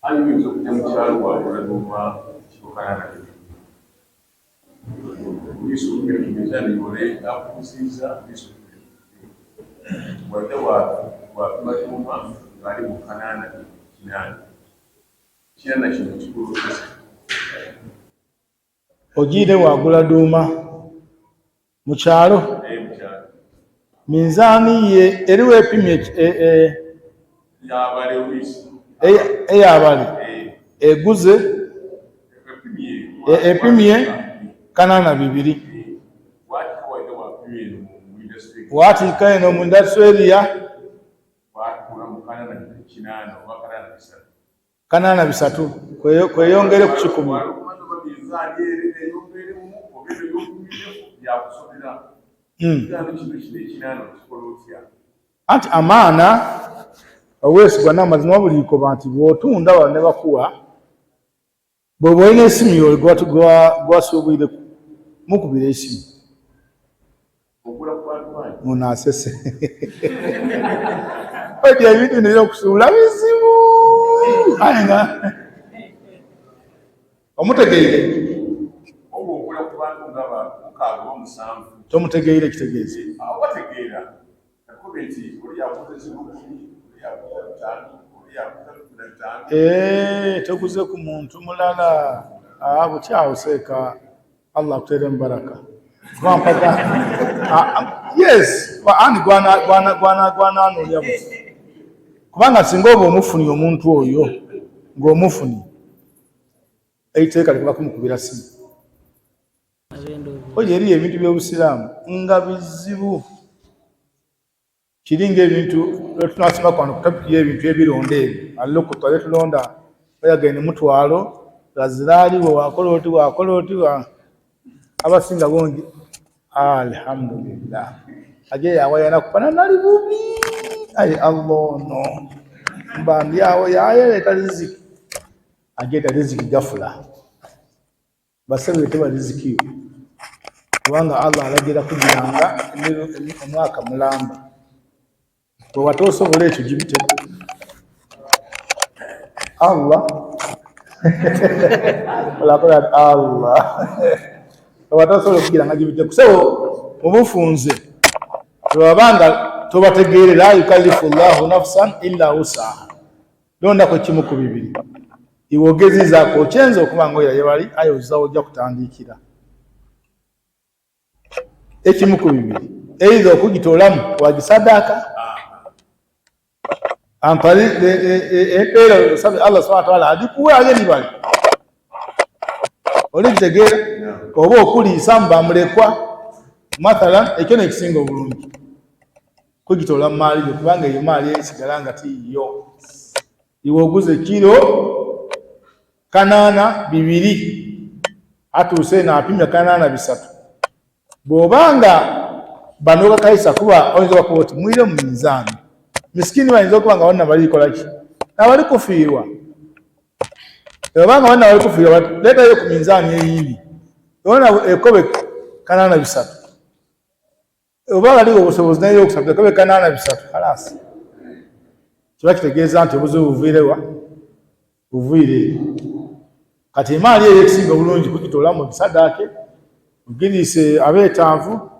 Aye oyinza okujja mu kyalo wagula duuma kiro kanaana bibiri. Oluisi opimire ku minzaani y'ole akuguziiza, oluisi opimire ku yiyo. Bw'aidha bw'apima duuma ng'ali mu kanaana kinaana. Ekinaana kino okikola otya ssebo? Ogiire wagula duuma mu kyalo? Eh, mu kyalo. Minzaani ye eriwo epimye Ya bale oluisi. Eyabale Eh, eguze epimye. Epimye 82. Bw'atika waidha wapimye eno mu industry. Watiika eno mu industry area. Bwatuula mu 88 oba 83. 83 kweyongere ku 100. Okumanya oba minzaani ere eyongeremu oba eno y'opimireku byakusobera. Ekigambo kino kino ekinaana okikola otya? Anti amaana obwesigwa n'amazima buliikoba nti bw'otunda wano ne bakuwa bw'oba olina esimu yo gwasuubwireku mukubira esimu. Ogula ku bantu bangi. Ono asese. Oja ebintu bino ebyokusuubula bizibu. Aye nga omutegeire. Oba ogula ku bantu nga ba mukaaga oba musanvu. Tomutegeire kitegeeza. Awo bategeera. Kakobe nti oli yaguza 10,000, oli yaguza 5, oli yaguza 15. Eh, toguze ku muntu mulala. Ah, butyawo seeka Allah akuteeremu baraka. Kuba mpaga. Ah, ah, yes, kuba ani gwana gwana gwana gwananoonya buti. Kubanga singa oba omufunye omuntu oyo ng'omufunye eiteeka likuba kumukubira simu. Oyo eriyo ebintu by'Obusiraamu nga bizibu. Kiri ng'ebintu lwetunasoma kwano ku topic y'ebintu ebironda ebyo allukuta byetulonda oyagende mutwalo gaziraali we wakola oti wakola oti wa abasinga bungi alhamdulillah aje yawayana kupana nali bubi aye Allah ono mba ndi awo yayeleeta riziki ajeeta riziki gafula basebe teba riziki yo kubanga Allah alagira kugiranga omwaka mulamba bwe watosobola ekyo gibiteko Allah olakola Allah bwe watosobola okugiranga gibiteko so mubufunze bwebabanga tobategeere la yukallifu llahu nafsan illa wusaha londako kimu ku bibiri iwe ogezizaako okyenza okuba nga oyo yebali aye ozawo ojja kutandiikira ekimu ku bibiri eitha okugitoolamu wagisadaaka ampali empeera osabe Allah subhanahu wa ta'ala agikuwe aye nibali olikitegeera oba okuliisa mu bamulekwa mathalan ekyo nekisinga obulungi kugitoola mu maali yo kubanga eyo maali esigala nga tiyiyo iwe oguze kiro 82 atuuse eno apimya 83 bw'obanga bano bakayisa kuba oyinza bakuba oti mwire mu minzaani misikini bayinza okuba nga bonna balikola ki abali kufiirwa obanga bonna bali kufiirwa leetayo ku minzaani eyindi ona ekobe 83 oba waliwo obusobozi naye okusatu ekobe 83 halasi kiba kitegeeza nti obuzibu buviirewa buviire eri kati emaali eyo ekisinga obulungi kugitoola mu bisadaake ogiriise abeetaavu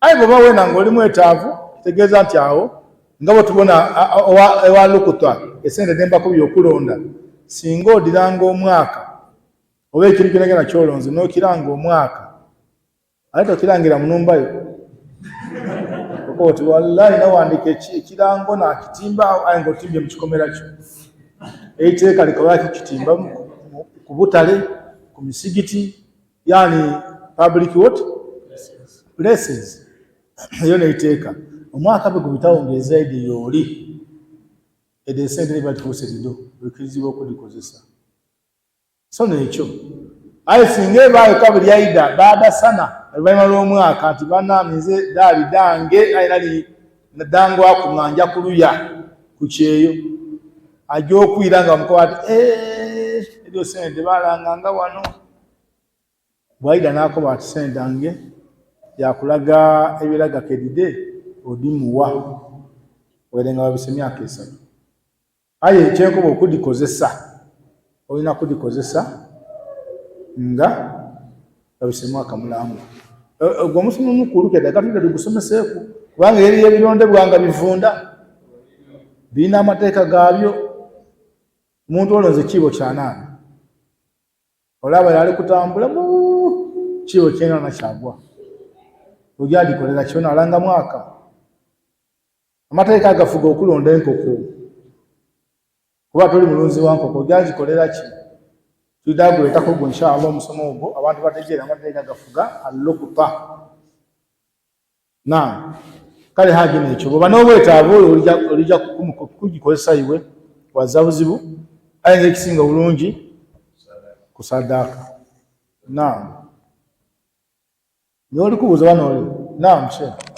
aye bwoba wena ng'oli mwetaavu kitegeeza nti awo nga bwe tubona ewa lukuta esente nembakubye okulonda singa odiranga omwaka oba ekintu kyonagenda kyolonze n'okiranga omwaka ate tokirangira mu numba yo oti wallahi nawandika ekirango nakitimba aye nga otimbye mu kikomera kyo eiteeka likola kikitimba ku butale ku misigiti yani public what places eyo neiteeka omwaka bwe gubitawo ng'ezaidi yooli edo esente liba lifuuse lido okirizibwa okudikozesa so nekyo aye singa ebaayo kabiri aida baada sana oluvannyuma lw'omwaka nti banange nze daali dange aye nali dangwaku nga nja kuluya ku kyeyo ajja okwira nga bamukoba ati eryo sente balanganga wano bwaida n'akoba ati sente dange yakulaga ebiraga kedide odimuwa waire nga wabise emyaka esatu aye ekyenkoba okudikozesa. Olina kudikozesa nga babise mwaka mulamba. Ogwo omusomo mukulu keda katudde tugusomeseeku, kubanga eriyo ebirondebwa nga bivunda, birina amateeka gaabyo. Omuntu olonze kiibo kyanaana, olaba yali kutambula mu kiibo kyenaana kyagwa, ogyadikolera kyona alanga mwaka. Amateeka agafuga okulonda enkoko, kuba toli mulunzi wa nkoko, ogyagikolera ki? Tudaguleetako gwe inshallah omusomo ogwo abantu bategeera amateeka gafuga allukuta. Naam, kale haji nekyo bwoba n'obwetaavu oyo olija kugikozesa iwe wazza buzibu, aye nga ekisinga obulungi kusaddaaka. Naam, niwe oli kubuuza bano oli? Naam, sheikh.